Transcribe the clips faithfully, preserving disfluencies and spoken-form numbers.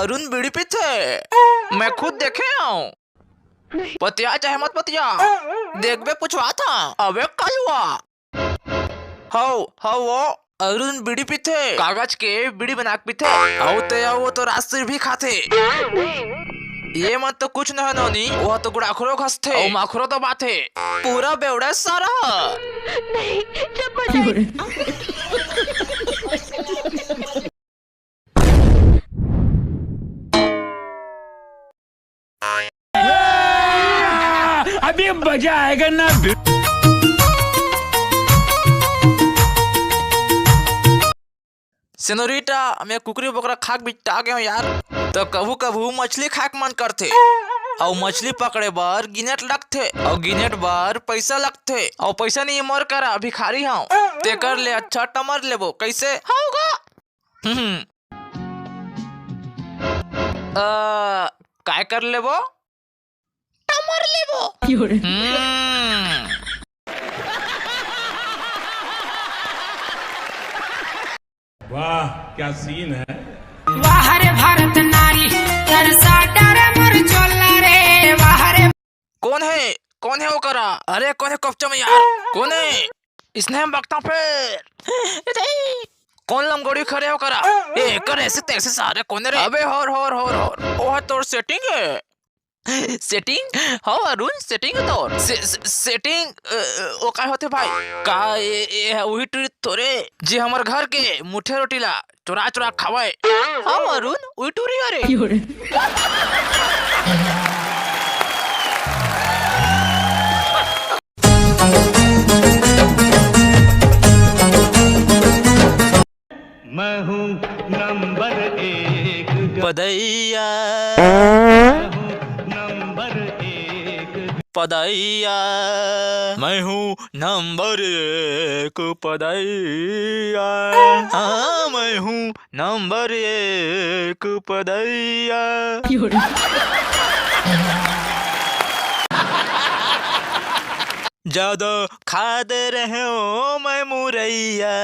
अरुण बीड़ी पीथे, मैं खुद देखे हंव। पतिया चाहे मत पतिया, देखबे पुछवाथंव। अबे कलुआ। हव, हव, वो अरुण बीड़ी पीथे, कागज के बीड़ी बना के पीथे। अउ ते अउ वो तो राजश्री भी खाथे। ये मन तो कुछ न हे नोनी, वो तो गुड़ाखुरो घसथे अउ माखुरो दबाथे। पूरा बेवड़ा सारा। नहीं, जब मजा अभी मजा आएगा ना। सेनोरिटा, मैं कुकरी बोकरा खाक बिकटा गेंव यार। तो कभू कभू मछली खाक मन करथे, अउ मछली पकड़े बर गिनेट लगथे, अउ गिनेट बर पैसा लगथे, अउ पैसा नहीं मोर करा, भिखारी हंव। तेकर ले अच्छा टमर लेबो, कैसे? हव गा। हम्म। अ, काय कर लेबो? टमर लेबो। हम्म। वाह, क्या सीन है। वाह रे भारत नारी, तरसा डर मोर चोला रे, वाह रे। कोन हे? कोन हे ओकरा? अरे कोन हे कोपचा में यार? कोन हे? इसने हम बकता फेर। कोन लंगोड़ी खड़े हो करा? ए, कर ऐसे तैसे सारे कोने रे? अबे होर, होर, होर, होर। ओह तोर सेटिंग हे। सेटिंग? हव अरुण, सेटिंग हे तोर। से-, से-, सेटिंग, अ, अ, वो काय होथे भाई? का ए, ए, उही टूरी तोरे, जे हमर घर के मुठे रोटी ला चुरा चुरा खावय। हव अरुण, उही टूरी हरे। मैं हूँ नंबर एक ग-, पदैया। मैं हूँ नंबर एक ग-, पदैया। मैं हूँ नंबर एक पदैया। हाँ, मैं हूँ नंबर एक पदैया। जादा खा दे रहे हो मैं मुरैया,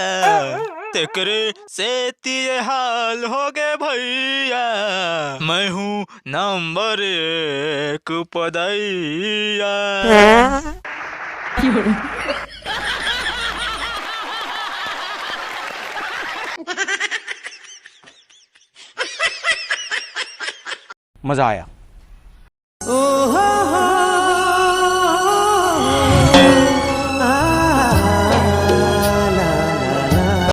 तेकरे सेती ये हाल हो गे भैया। मैं हूँ नंबर एक पदैया। मजा आया।